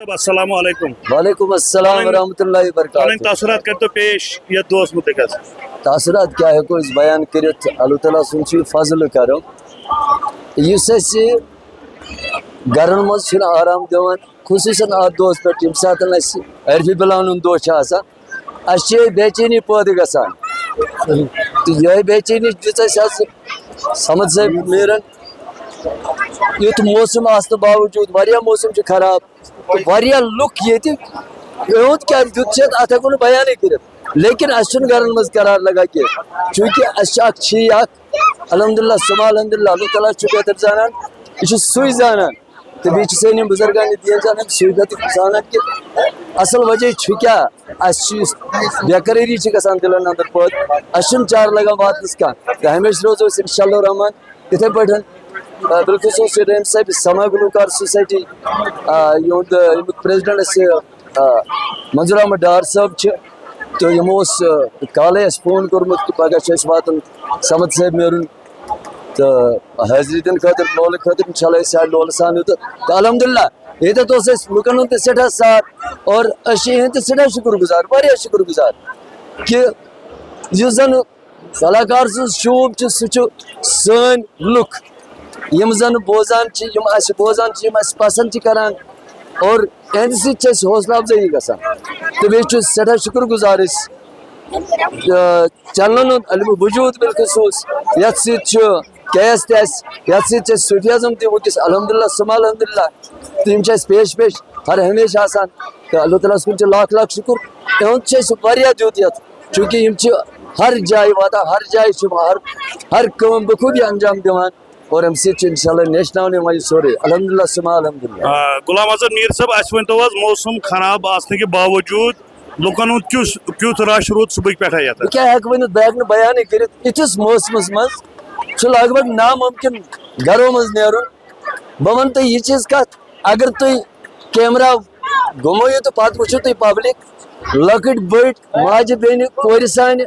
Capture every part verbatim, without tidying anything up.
السلام علیکم۔ وعلیکم السلام پنٕنۍ- ورحمۃ اللہ وبرکاتہ۔ پنٕنۍ تاثرات کٔرۍتو پیش یتھ دۄہس متعلق حظ۔ تاثرات کیٛاہ ہٮ۪کو أسۍ بیان کٔرِتھ؟ اللہ تعالیٰ سُنٛد چھُ یہِ فضل و کرم۔ یُس اَسہِ گرن منٛز چھُنہٕ آرام دِوان، خصوٗصن اَتھ دۄہس پٮ۪ٹھ ییٚمہِ ساتہٕ اَسہِ عرفہِ بلانُن دۄہ چھُ آسان، اَسہِ چھِ یِہوٚے بے چینی پٲدٕ گژھان۔ تہٕ یِہوٚے بے چینی دِژ اَسہِ حظ صمد صٲب میٖرن۔ یُتھ موسم آسنہٕ باوجوٗد، واریاہ موسم چھُ خراب، تہٕ واریاہ لُکھ ییٚتہِ، یِہُنٛد کیٛاہ دیُت چھِ، اَتھ ہٮ۪کو نہٕ بیانٕے کٔرِتھ۔ لیکن اَسہِ چھُنہٕ گرن منٛز قرار لگان کینٛہہ، چوٗنٛکہِ اَسہِ چھِ اکھ چھی اکھ، الحمدللہ ثم الحمدللہ، اللہ تعالیٰ چھُ بہتر زانان، یہِ چھُ سُے زانان۔ تہٕ بیٚیہِ چھِ سٲنۍ یِم بُزرگان دین زانان، سُے بہتر زانان کہِ اصل وجہ چھُ کیٛاہ، اَسہِ چھُ یُس بے قرٲری چھِ گژھان دِلن اندر پٲدٕ، اَسہِ چھُنہٕ چارٕ لگان واتنس کانٛہہ۔ تہٕ ہمیشہِ روزو أسۍ انشاءاللہ الرحمن یِتھے پٲٹھۍ، آ، بالخصوٗص چھِ رحیم صٲب سماج گلوکار سوسائٹی، آ، یِہُنٛد، آ، ییٚمیُک پریزیڈنٹ اَسہِ، آ، منظور احمد ڈار صٲب چھِ، تہٕ یِمو اوس، آ، کالے اَسہِ فون کوٚرمُت کہِ پگاہ چھُ اَسہِ واتُن صمد صٲب میرُن، تہٕ حٲضری دِنہٕ خٲطرٕ، لولہٕ خٲطرٕ، انشاءاللہ أسۍ آے لولہٕ سان یوٚت۔ تہٕ الحمدللہ ییٚتٮ۪تھ اوس اَسہِ لُکن ہُنٛد تہِ سٮ۪ٹھاہ ساتھ، اور أسۍ چھِ یِہِنٛدۍ تہِ سٮ۪ٹھاہ شُکر گُزار، واریاہ شُکر گُزار کہِ یُس زن کلاکار سٕنٛز شوٗب چھِ، سُہ چھُ سٲنۍ لُکھ، یِم زن بوزان چھِ، یِم اَسہِ بوزان چھِ، یِم اَسہِ پسنٛد چھِ کران، اور یِہنٛدِ سۭتۍ چھِ اَسہِ حوصلہٕ افزٲیی گژھان۔ تہٕ بیٚیہِ چھُ سٮ۪ٹھاہ شُکر گُزار أسۍ، آ، چینلن ہُنٛد علم وجوٗد بالخصوٗص، یَتھ سۭتۍ چھُ کے ایس تہِ اَسہِ، یَتھ سۭتۍ چھِ اَسہِ صوفی ازم تہِ وٕنکیٚس الحمدللہ ثم الحمدللہ، تہٕ یِم چھِ اَسہِ پیش پیش ہر ہمیشہِ آسان۔ تہٕ اللہ تعالیٰ ہَس کُن چھِ لاکھ لاکھ شُکر، تِہُنٛد چھُ اَسہِ واریاہ دیُت یَتھ، چوٗنٛکہِ یِم چھِ ہر جایہِ واتان، ہر جایہِ چھِ یِم ہر ہر کٲم بخوٗبی انجام دِوان، اور اَمہِ سۭتۍ چھُ انشاءاللہ نیشناونہٕ یِوان یہِ سورُے۔ الحمدللہ ثم الحمدللہ۔ آ، غلام حسن میٖر صٲب، اَسہِ ؤنۍ تو حظ، موسم خراب آسنہٕ کہِ باوجوٗد لُکن ہُنٛد کیُس کیُتھ رش روٗد صُبحٕکۍ پٮ۪ٹھے یَتھ؟ بہٕ کیٛاہ ہٮ۪کہٕ ؤنِتھ، بہٕ ہٮ۪کہٕ نہٕ بیان کٔرِتھ۔ یِتھِس موسمس منٛز چھُ لگ بگ ناممکن گرو منٛز نیرُن۔ بہٕ وَنہٕ تۄہہِ یہِ چیٖز کَتھ، اگر تُہۍ کیمرہ گُمٲیِو تہٕ پَتہٕ وٕچھِو تُہۍ پبلک، لۄکٕٹۍ بٔڑۍ، ماجہِ بیٚنہِ، کورِ سانہِ،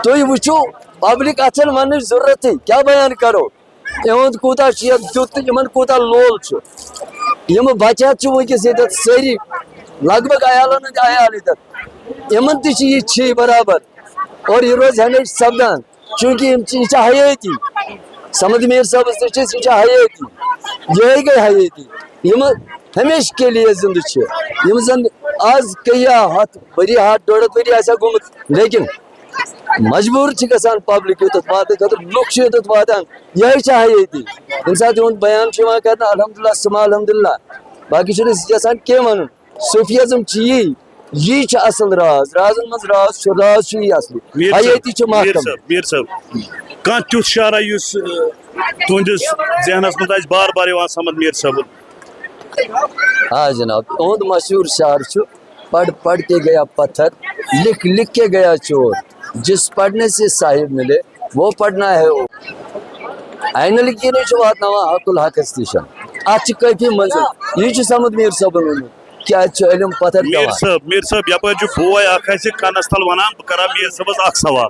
تُہۍ وٕچھِو پبلک، اَتھ چھَنہٕ وَننٕچ ضروٗرتٕے، کیٛاہ بیان کَرو؟ یِہُنٛد کوٗتاہ چھُ یَتھ دیُت تہٕ یِمَن کوٗتاہ لول چھُ۔ یِم بَچہٕ ہَتھ چھِ وٕنکیٚس ییٚتٮ۪تھ سٲری، لگ بگ عیالَن ہٕنٛدۍ عیال ییٚتٮ۪تھ، یِمَن تہِ چھِ یہِ چھی برابر، اور یہِ روزِ ہمیشہِ سَپدان۔ چوٗنٛکہِ یِم چھِ، یہِ چھِ حیٲتی۔ صمد میٖر صٲبَس نِش چھِ أسۍ، یہِ چھِ حیٲتی۔ یِہوٚے گٔے حیٲتی۔ یِم ہمیشہِ کے لیے زِندٕ چھِ۔ یِم زَن آز کٔہیا ہَتھ ؤری، ہَتھ ڈۄڈ ہَتھ ؤری آسہِ ہا گوٚمُت، لیکِن مجبوٗر چھِ گژھان پبلِک یوٚتَتھ واتنہٕ خٲطرٕ، لُکھ چھِ یوٚتَتھ واتان۔ یِہوٚے چھِ حیٲتی۔ ییٚمہِ ساتہٕ یِہُنٛد بیان چھُ یِوان کرنہٕ، الحمدللہ ثم الحمدللہ، باقٕے چھُنہٕ أسۍ یَژھان کینٛہہ وَنُن۔ صوفی ازم چھُ یی، یی چھُ اصل راز، رازن منٛز راز چھُ، راز چھُ یی اصلی۔ میٖر صٲب، حیٲتی چھُ میٖر محکم۔ صٲب، میٖر صٲب، کانٛہہ تیُتھ شعرا یُس، اہ، تُہنٛدِس ذہنس منٛز آسہِ بار بار یِوان صمد میٖر صٲبُن؟ آ جناب، تُہُنٛد مشہوٗر شعر چھُ، "پڑھ پڑھ کے گیا پتھر، لکھ لکھ کے گیا چور، جس پڑھنے سے صاحب ملے، وہ پڑھنا ہے او۔" عین الکیٖنٕے چھُ واتناوان حق الحقس نِش۔ اَتھ چھِ کٲفی منزل۔ یہِ چھُ صمد میٖر صٲبُن ووٚنمُت۔ کیٛازِ چھُ علم پتھر میٖر پٮ۪وان؟ صٲب، میٖر صٲب، یپٲرۍ چھُ بوے اکھ اَسہِ کانس تل وَنان، بہٕ کرٕ ہا میٖر صٲبس اکھ سوال۔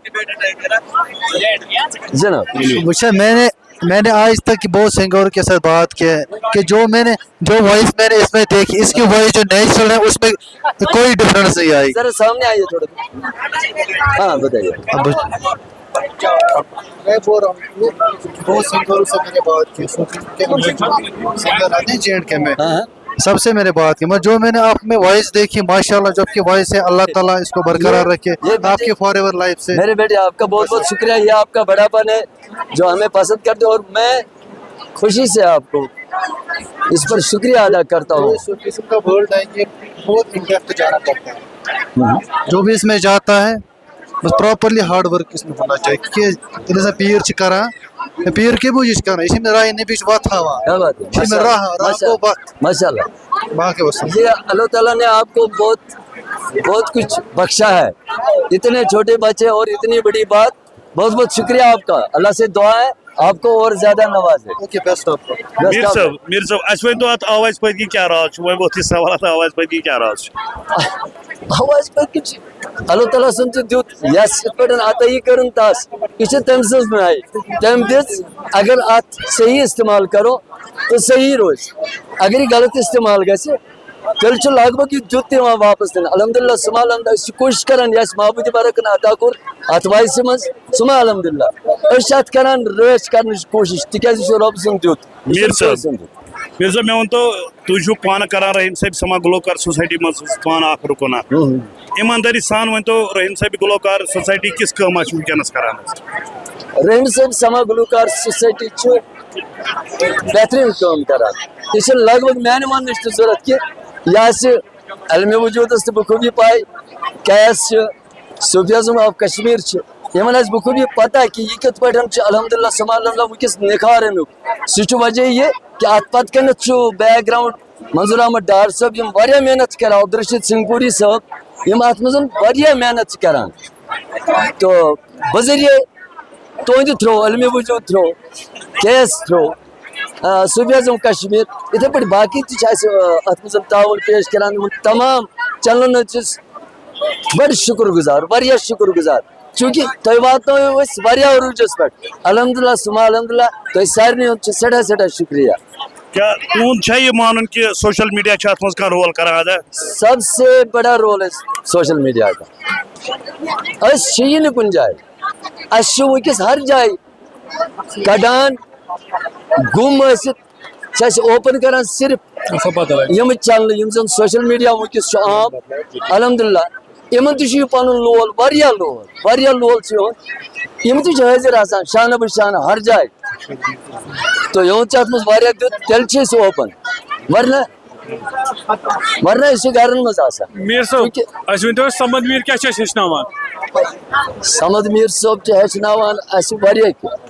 جناب۔ وٕچھ حظ، میں نے میں نے آج تک بہت سنگروں کے ساتھ بات کیا ہے کہ جو میں نے جو وائس میں نے اس میں دیکھی، اس کی وائس جو نیچرل ہے، اس میں کوئی ڈفرنس نہیں آئی۔ ذرا سامنے آئیے تھوڑا۔ ہاں، بتائیے۔ اب میں بول رہا ہوں، بہت سنگروں سے میں نے بات کی، سنگر آتے ہیں جے اینڈ کے میں۔ ہاں، ہاں۔ سب سے میں نے بات کی، مگر جو میں نے آپ میں وائس دیکھی، ماشاءاللہ، جو آپ کی وائس ہے، اللہ تعالیٰ اس کو برقرار یہ- رکھے یہ بیٹے- آپ کی فار ایور لائف سے۔ میرے بیٹے، آپ کا بہت بہت شکریہ، یہ آپ کا بڑاپن ہے جو ہمیں پسند کرتے ہو، اور میں خوشی سے آپ کو اس پر شکریہ ادا کرتا ہوں۔ صوفیزم کا ورلڈ ہے، یہ بہت ان ڈیپتھ جانا پڑتا ہے۔ جو بھی اس میں جاتا ہے، بس پراپرلی ہارڈ ورک اس میں ہونا چاہیے، کیونکہ ییٚلہِ زن پیٖر چھِ کران، پیٖر کَمہِ موٗجوٗب چھِ کران؟ یہِ چھِ مےٚ راے نبی چھِ وَتھ ہاوان۔ کیا بات ہے؟ یہِ چھِ مےٚ راہ، راہ گوٚو وَتھ۔ ماشاءاللہ۔ باقٕے وَسَلام۔ یہ اللہ تعالیٰ نے آپ کو بہت بہت کچھ بخشا ہے، اتنے چھوٹے بچے اور اتنی بڑی بات۔ بہت بہت شکریہ آپ کا، اللہ سے دعا ہے آپ کو اور زیادہ نوازے۔ اوکے، بیسٹ آف لک۔ بس میٖر کیا صٲب، میٖر صٲب، اَسہِ ؤنۍ تو اَتھ آوازِ پٔتۍ کِنۍ کیٛاہ راز چھُ؟ وۄنۍ ووٚتھ یہِ سوال، اَتھ آوازِ پٔتۍ کِنۍ کیٛاہ راز چھُ؟ آواز پٔتۍ کِنۍ چھِ اللہ تعالیٰ سُنٛد تہِ دیُت، یَس یِتھ پٲٹھۍ عطٲیی کٔرٕن تَس، یہِ چھِ تٔمۍ سٕنٛز ناے۔ تٔمۍ دِژ، اگر اَتھ صحیح استعمال کرو تہٕ صحیح روزِ، اگر یہِ غلط استعمال گژھِ تیٚلہِ چھُ لگ بگ یہِ دیُت تہِ یِوان واپس دِنہٕ۔ الحمدللہ، ثم الحمدللہ، أسۍ چھِ کوٗشِش کران، یہِ اَسہِ محبوٗبِ برکن عطا کوٚر اَتھ وَیسہِ منٛز، ثم الحمدللہ۔ أسۍ چھِ اَتھ کران رٲچھ کرنٕچ کوٗشِش، تِکیازِ یہِ چھُ رۄب سُنٛد دیُت، یہِ چھُنہٕ میٖر صٲب۔ کٲنٛسہِ ہُنٛد دیُت۔ میٖر صٲب، مےٚ ؤنۍ تو، تُہۍ چھِو پانہٕ کران رحیٖم صٲب سما گلوکار سوسایٹی منٛز پانہٕ اکھ رُکُن اکھ۔ ہُم۔ ایٖماندٲری سان ؤنۍ تو، رحیٖم صٲب گلوکار سوسایٹی کِس کٲمس چھِ وٕنکیٚنس کران؟ رحیٖم صٲب سما گلوکار سوسایٹی چھِ بہتریٖن کٲم کران۔ یہِ چھِ لگ بگ میانہِ وننٕچ تہِ ضروٗرت کہِ یہِ آسہِ علمِ وجوٗدس تہِ بخوٗبی پاے، کیس چھِ، صوفیزم آف کشمیر چھِ، یِمن آسہِ بخوٗبی پتہ کہِ یہِ کِتھ پٲٹھۍ چھُ الحمدللہ ثم الحمدللہ وٕنکیٚس نِکھار اَمیُک۔ سُہ چھُ وجہ یہِ کہِ اتھ پتہٕ کَنٮ۪تھ چھُ بیک گراؤنڈ منظور احمد ڈار صٲب، یِم واریاہ محنت چھِ کران، عبدالرشید سنگپوری صٲب، یِم اتھ منٛز واریاہ محنت چھِ کران۔ تہٕ بذریعہ تُہنٛدِ تھرو، علمِ وجوٗد تھرو، کیس تھرو، آ، صوفیزم کشمیر، یِتھے پٲٹھۍ باقٕے تہِ چھِ اَسہِ، آ، اَتھ منٛز تعاوُن پیش کران۔ یِمن تمام چینلن ہٕنٛدۍ چھِ أسۍ بڑٕ شُکر گُزار، واریاہ شُکر گُزار، چوٗنٛکہِ تۄہہِ واتنٲوِو أسۍ واریاہ عروٗجس پٮ۪ٹھ۔ الحمدللہ ثم الحمدللہ، تۄہہِ سارنٕے ہُنٛد چھُ سٮ۪ٹھاہ سٮ۪ٹھاہ شُکریہ۔ کیٛاہ تُہُنٛد چھا یہِ مانُن کہِ سوشل میٖڈیا چھُ اَتھ منٛز کانٛہہ رول کران ادا؟ سب سے بڑا رول ہے سوشل میٖڈیا کا۔ أسۍ چھِ یہِ نہٕ کُنہِ جایہِ، اَسہِ چھِ وٕنکیٚس ہر جایہِ کڑان، گُم ٲسِتھ چھِ اَسہِ اوپن کران صرف یِم چینلہٕ، یِم زن سوشل میٖڈیا وٕنکیٚس چھُ عام۔ الحمدللہ، یِمن تہِ چھُ یہِ پنُن لول، واریاہ لول، واریاہ لول چھُ یِہُنٛد۔ یِم تہِ چھِ حٲضِر آسان شانہٕ بہ شانہٕ ہر جایہِ۔ تہٕ یِہُنٛد چھُ اَتھ منٛز واریاہ دیُت، تیٚلہِ چھِ أسۍ اوپن، ورنہ، ورنہ أسۍ چھِ گرن منٛز آسان۔ میٖر صٲب، چوٗنٛکہِ اَسہِ ؤنۍ تو، صمد میٖر کیٛاہ چھُ اَسہِ ہیٚچھناوان؟ صمد میٖر صٲب چھِ ہیٚچھناوان اَسہِ واریاہ کینٛہہ۔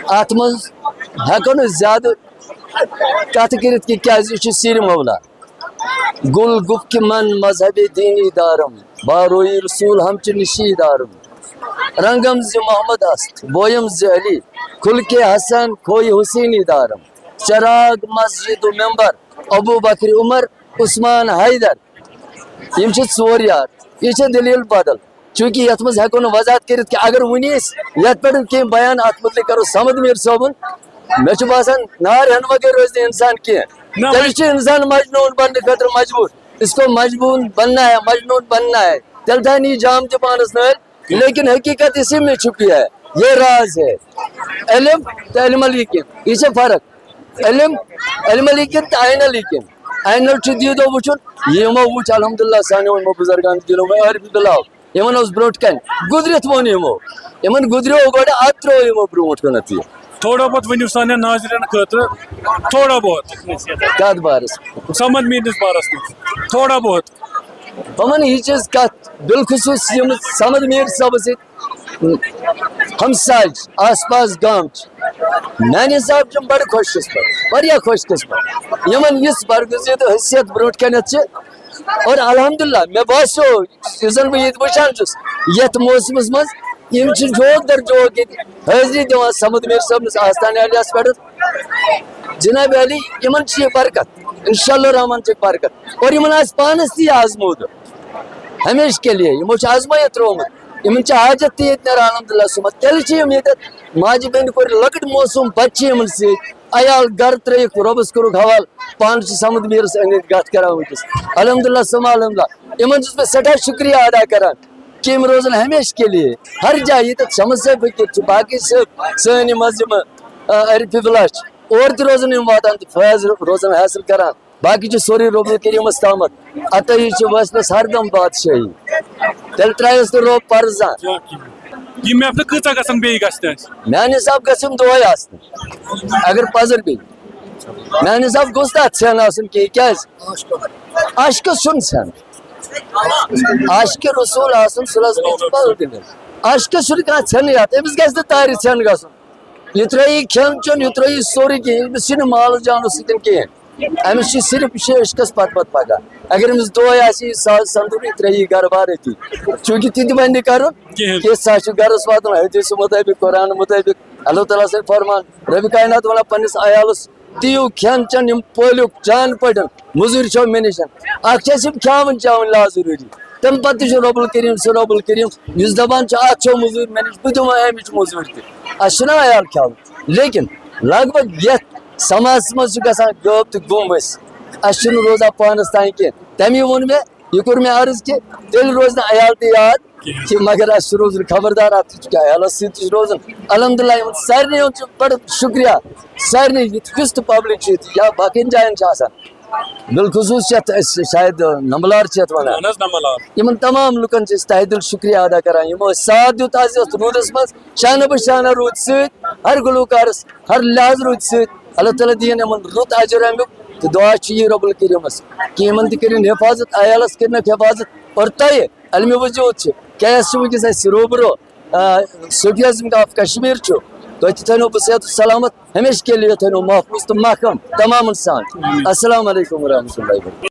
اَتھ منٛز ہٮ۪کو نہٕ زیادٕ کَتھٕ کٔرِتھ کہِ کیٛازِ یہِ چھُ سیٖرِ مولا۔ گُل گُپکہِ من مذہبِ دیٖنی دارم، باروئی رسول ہم چہ نشی دارم۔ رنگم زِ محمد است، بویم زِ علی، خلقِ حسن کھوئی حسینی دارم۔ چراغ مسجد و ممبر، ابو بکر عمر، عثمان حیدر۔ یِم چھِ ژور یار۔ یہِ چھِ دٔلیٖل بدل۔ چوٗنٛکہِ یَتھ منٛز ہٮ۪کو نہٕ وضاحت کٔرِتھ کہِ اگر وُنہِ أسۍ یَتھ پٮ۪ٹھ کینٛہہ بیان اَتھ مُتعلِق کَرو صمد میٖر صٲبُن، مےٚ چھُ باسان نار ہٮ۪نہٕ بغٲر روزِ نہٕ اِنسان کینٛہہ۔ نہ، تیٚلہِ وۄنۍ چھُ اِنسان مجنوٗن بننہٕ خٲطرٕ مجبوٗر۔ اس کو مجنون بننا ہے، مجنون بننا ہے۔ تیٚلہِ تھاوِ نہٕ یہِ جام تہِ پانَس نٲلۍ، لیکن حقیقت اسی میں چھپی ہے۔ یہ راز ہے۔ علم تہٕ علم الیقین، یہِ چھِ فرق۔ علم، علم الیقین تہٕ عین الیقین۔ عین ال چھُ دیٖدو وٕچھُن، یِمو وٕچھ الحمدللہ سانیو یِمو بُزرگان دِلو میں عارف دِلاو۔ یِمن اوس برونٛٹھ کنہِ گُزرِتھ ووٚن یِمو، یِمن گُزریو گۄڈٕ، ادٕ ترٛوو یِمو برونٛٹھ کُنتھ یہِ۔ تھوڑا بہت ؤنِو سانٮ۪ن ناظریٖنن خٲطرٕ، تھوڑا بہت۔ کتھ بارس؟ صمد میٖرنِس بارس منٛز تھوڑا بہت۔ بہٕ ونہٕ یہِ چیٖز کتھ، بالخصوص یِم صمد میٖر صٲبس سۭتۍ ہمساج آس پاس گام چھِ، میانہِ حساب چھِ یِم بڑٕ خۄش قسمت، واریاہ خۄش قسمت، یِمن یِژھ برگزیدٕ حیثیت برونٛٹھ کنٮ۪تھ چھِ۔ اور الحمدللہ مےٚ باسیو، یُس زن بہٕ ییٚتہِ وٕچھان چھُس، یتھ موسمس منٛز یِم چھِ جوک در جوک ییٚتہِ حٲضری دِوان صمد میٖر صٲبنِس آستانہِ عالیہس پٮ۪ٹھ۔ جناب علی، یِمن چھِ یہِ برکت، انشاءاللہ الرحمن چھِ برکت۔ اور یِمن آسہِ پانس تہِ یہِ آزمودٕ ہمیشہِ کے لیے، یِمو چھُ آزمٲیِتھ ترٛوومُت، یِمن چھِ حاجت تہِ ییٚتہِ نیران الحمدللہ صُبحن۔ تیٚلہِ چھِ یِم ییٚتٮ۪تھ ماجہِ بیٚنہِ کورِ لۄکٕٹۍ معصوٗم بچہِ چھِ یِمن سۭتۍ، عیال گرٕ ترٲیِکھ، رۄبس کوٚرُکھ حوالہٕ، پانہٕ چھِ صمد میٖرس أنٛدۍ أنٛدۍ کتھ کران وٕنکیٚس۔ الحمدللہ ثم الحمدللہ، یِمن چھُس بہٕ سٮ۪ٹھاہ شُکریہ ادا کران کہِ یِم روزن ہمیشہِ کے لیے ہر جایہِ، ییٚتٮ۪تھ شمس صٲب فقیٖر چھِ، باقٕے صٲب، سٲنۍ یِم حظ یِم، آ، عارف بلا چھِ، اور تہِ روزن یِم واتان تہٕ فیض روزن حٲصِل کران۔ باقٕے چھُ سورُے رۄبُل کریٖمس تامَتھ۔ عطٲیی چھِ وٲصلَس ہردم بادشٲہی۔ تیٚلہِ ترٛایَس نہٕ رۄب پَرٕ زانٛہہ۔ یِم محفلہٕ کۭژاہ گژھن بیٚیہِ گژھنہِ اَسہِ؟ میٛانہِ حساب گژھِ یِم دۄہَے آسنہِ۔ اگر پَزر بیٚیہِ۔ میٛانہِ حساب گوٚژھ نہٕ اَتھ ژھٮ۪ن آسُن کینٛہہ۔ کیٛازِ؟ عاشقَس چھُنہٕ ژھٮ۪ن۔ عاشقِ رسول آسُن، صلح وسلم چھُ بدل تٔمِس۔ عاشقَس چھُنہٕ کانٛہہ ژھٮ۪نٕے اَتھ۔ أمِس گژھِ نہٕ تارِ ژھٮ۪ن گژھُن۔ یہِ ترٲیی کھٮ۪ن چٮ۪ن، یہِ ترٲیی سورُے کینٛہہ، أمِس چھِنہٕ مالہٕ جانَس سۭتۍ کِہیٖنۍ۔ أمِس چھِ صرف یہِ چھِ عشقَس پَتہٕ پَتہٕ پَکان۔ اگر أمِس دۄہَے آسہِ یہِ ساز سَندُر، یہِ ترٲیی گَرٕ بار أتی۔ چوٗنٛکہِ تہِ تہِ بَنہِ نہٕ کَرُن کِہیٖنۍ۔ کینٛہہ، سُہ چھُ گَرَس واتُن حدیث مُطٲبِق، قرآن مُطٲبِق۔ اللہ تعالیٰ سٕنٛدۍ فرمان، رۄبِ کائنات وَنان پنٛنِس عیالَس، دِیِو کھٮ۪ن چٮ۪ن، یِم پٲلِو جان پٲٹھۍ، مٔزوٗرۍ چھو مےٚ نِش۔ اَکھ چھِ اَسہِ یِم کھیٛاوٕنۍ چیٛاوٕنۍ لا ضروٗری، تَمہِ پَتہٕ تہِ چھُ رۄبُل کریٖم، سُہ رۄبُل کریٖم یُس دَپان چھُ، اَتھ چھو مٔزوٗرۍ مےٚ نِش، بہٕ دِمو اَمِچ مٔزوٗرۍ تہِ۔ اَسہِ چھُنہ عیال کھیٛاوُن، لیکن لگ بھگ یَتھ سماجَس منٛز چھِ گژھان غٲب تہٕ گُم أسۍ، اَسہِ چھُنہٕ روزان پانَس تام کینٛہہ۔ تَمی ووٚن مےٚ، یہِ کوٚر مےٚ عرض کہِ تیٚلہِ روزِ نہٕ عیال تہِ یاد کینٛہہ، مگر اَسہِ چھُ روزُن خبردار، اَتھ چھُ کیٛاہ عیالَس سۭتۍ تہِ چھُ روزُن۔ الحمدللہ، یِمَن سارنٕے ہُنٛد چھُ بَڑٕ شُکریہ، سارنٕے، یُس تہِ پبلک چھِ ییٚتہِ یا باقیَن جایَن چھِ آسان، بالخصوٗص چھِ یَتھ أسۍ شاید نمبلار چھِ یَتھ وَنان۔ اہن حظ، نمبلار۔ یِمَن تمام لُکَن چھِ أسۍ تہہ دِل شُکریہ ادا کران، یِمو اَسہِ ساتھ دیُت آز یَتھ روٗدَس منٛز، شانہ بہ شانہ روٗدۍ سۭتۍ، ہر گلوکارَس، ہر لحاظ روٗدۍ سۭتۍ۔ اللہ تعالیٰ دِیِن یِمَن رُت اجر اَمیُک، تہٕ دُعا چھُ یی رب الکریٖمَس کہِ یِمَن تہِ کٔرِن حفاظت، عیالَس کٔرِنَکھ حفاظت۔ اور تۄہہِ علمِ وجوٗد چھِ، کیٛاہ چھُ وٕنکیٚس اَسہِ روبرو، آ، صوفی اعظم کا کشمیر چھُ، تۄہہِ تہِ تھٲینو بہٕ صحت و سلامت، ہمیشہ کے لیے تھٲینو محفوظ تہٕ محکم تمامَن سان۔ السلام علیکم ورحمۃ اللہ وبرکاتہ۔